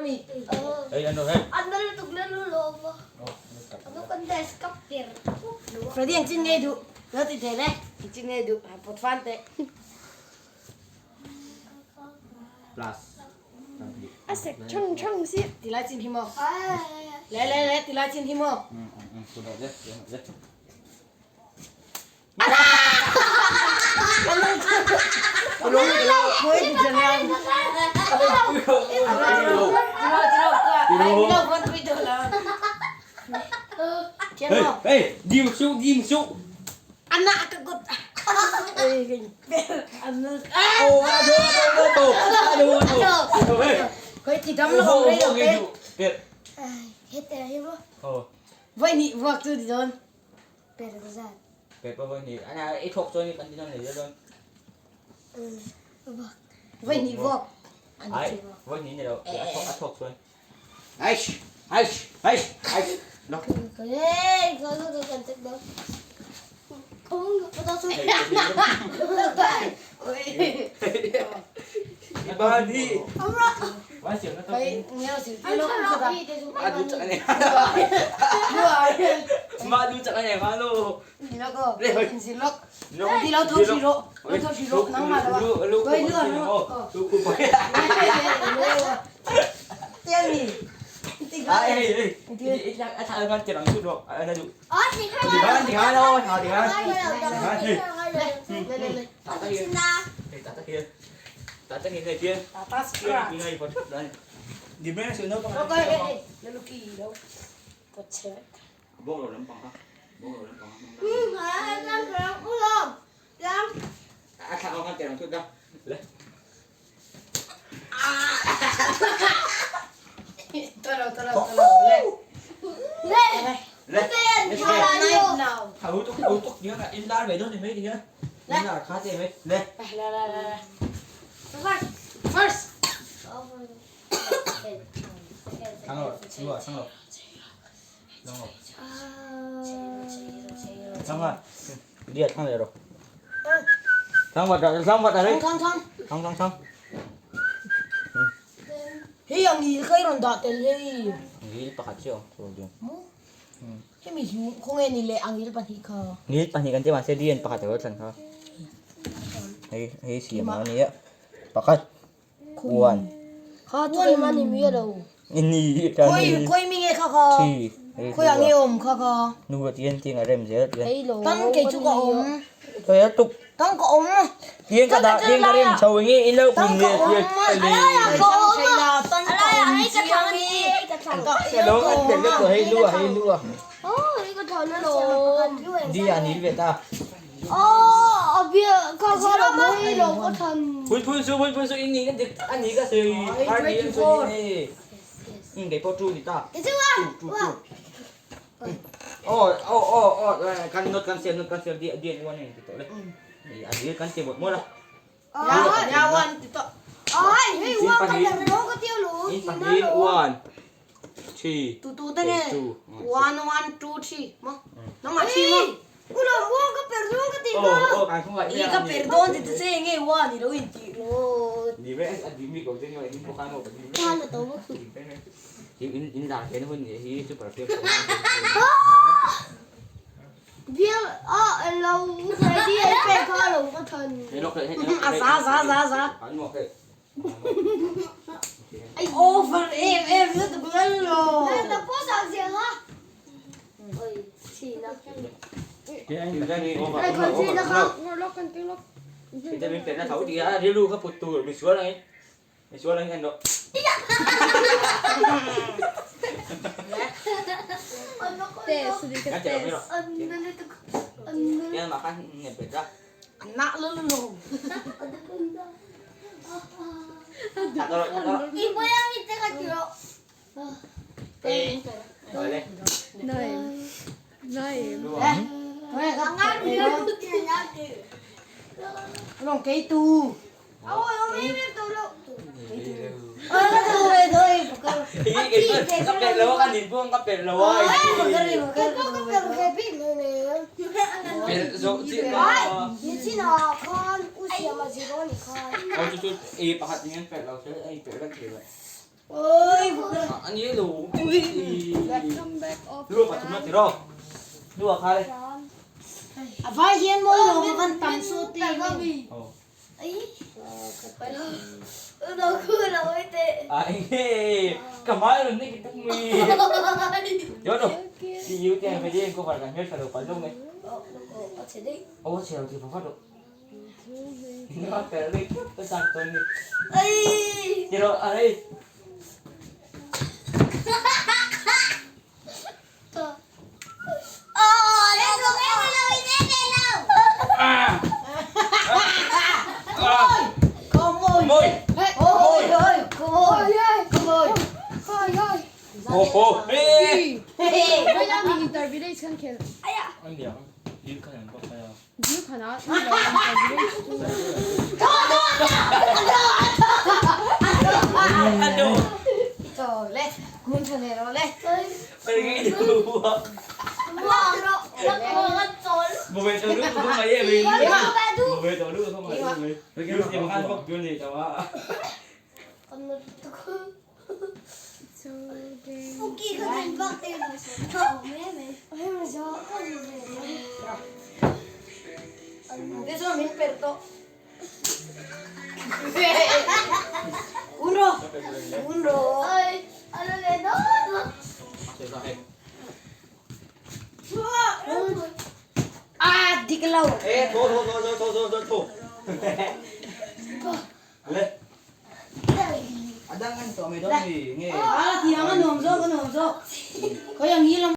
mi? Hey ano hey. An na lutuk na lulawm a. Ano kan desk ka per. Freddy ang chin ngei duh. Lo ti thei le. Ang chin ngei duh. Han pawt fan teh. Plus. A sek chang chang si. Ti lai chin hi maw? Le le le ti lai chin hi maw? Hey, hey, di một xíu, di một xíu. Ô, ado, ado, ado, ado, ado. Hey. Ô, ô, nghe dụ. Việt. Ờ. Việt bao nhiêu? Anh à, ít thuộc cho đi, anh đi cho này rồi. Ai, với nhỉ này đâu. Ăn thuộc rồi. Ai, ai, ai, ai. Nó. Ba đi. Ba xỉu nó tôi. Ba đu chặt anh này. Ba đu chặt anh này ba lô. À, ê, ê, ê, anh thằng anh chỉ bằng chút được, anh dụ. Chỉ bằng chỉ hai thôi, chỉ hai. Tạt tay kia. Tạt tay kia. Tạt tay kia kia. Kia ngay vào trước đây. Đi bên này nó có. Bố rồi lắm bằng ha. Bố rồi lắm bằng. À thằng anh chỉ bằng chút đâu. Lên. Lên. Thấu túc thấu túc nhớ là in ra về đó thì mấy đi nhá. In ra khá thì mấy. Lên. First. Thắng rồi, đúng rồi, thắng rồi. Thắng rồi. Thắng rồi. Đi thắng rồi. Thắng vật rồi, thắng vật rồi đấy. Thang thang. Thắng thắng thắng. Hei ang hil kay ron datel hei. Ngil pakhat siya. Oh. Hei mi hiu kong e ni le ang hil pan hi kha. Ngil pahnih kan ti ma se dian pakhat ro thlan kha. Hei hei siam ma ni ya. Pakhat. One. Kha chu ma ni mi lo. Ni ta Koi ni. koi mi nge kha kha. Thi. Koi ang e om kha kha. Nu ga tian ting a rem zel tian. Tan ke chu ka om. Toi a tuk. Tan ka om. Tian ka da tian ka rem chau ngi in lo Tan kun ka nge om. tian. Ai la tan ka om chiang ni. Ka Lo an te le ko hei lua hei lua. Di an ni ve ta. Phun phun su phun phun su in ni kan dik an ni ka se har ni an su ni. In cái po chu ni ta. Ô ô ô ô kan not kan sel not kan sel di di ni wan ni to le. Ni an di kan te bot mo la. Ya ya wan ti to. In pahnih one three Tu tu te ne. two 1 1 2 3 mo. Nang ma chi mo. Ô ô cái không vậy I ka perdon ti te se nge wa ni lo in ti lo. Đi về ăn đi mì cầu trên nhưng mà đi có khăn một đi in in là cái nó hơn thì super phim. A za za za za. Ăn một cái. Over em em lu tu lo. Cái anh ra đi over over. Thì ta bên nó thấu thì đi lu các phụt tù mình xuống này. Mình xuống này anh độ. Anh chờ mình rồi. Cái mà khăn nhập về ra. Na lo lo lo. Đặt rồi, đặt rồi. 이 모양이 때가 들어. Rồi lên. Nine. Ê, 강아지 이렇게 Long cái tu. 아우 여기 들어. Ơ thôi thôi. Cái cái lỗ ăn nhìn vuông cái lỗ ấy. 개비 Cái số chị có. 예진아 칸 우시야마 지로니 칸. Ôi chú chú, y pakhat niyan pero sa ay pero lang kaya. Ôi, Anh ấy lù. Come back off. Lùa cả chúng nó thì rồi. Lùa khai đây. A vai hian mawi lo ma van tam so ti. À anh ấy cả mái rồi nick cái mì. Nhớ rồi. Chị yêu tiền phải đi cô phải cả nhớ phải được phải luôn này. Ô chiều thì phải phát được. Nó phải đi tôi sang tuần đi. Chị rồi à đây. À. À. Come on. Môi. Ôi ôi, come on. Come on. Ô ô. Ê. Anh Anh điểm. Đi cái này có phải Anh đồ. Trời lên, cuốn cho này rồi lên. Phải nghĩ đủ. Một về tao nước không phải vậy. Một về tao nước không phải vậy. Cái gì mà ăn bóc cái gì tao á. Adesso mi perdo. Uno. Uno. À, đi cái lâu. Ê, thôi thôi thôi thôi thôi thôi thôi. Lên. À đang ăn tao mày đó thì nghe. À, thì ăn ngon rồi, ngon rồi. Có yang nghĩ lắm.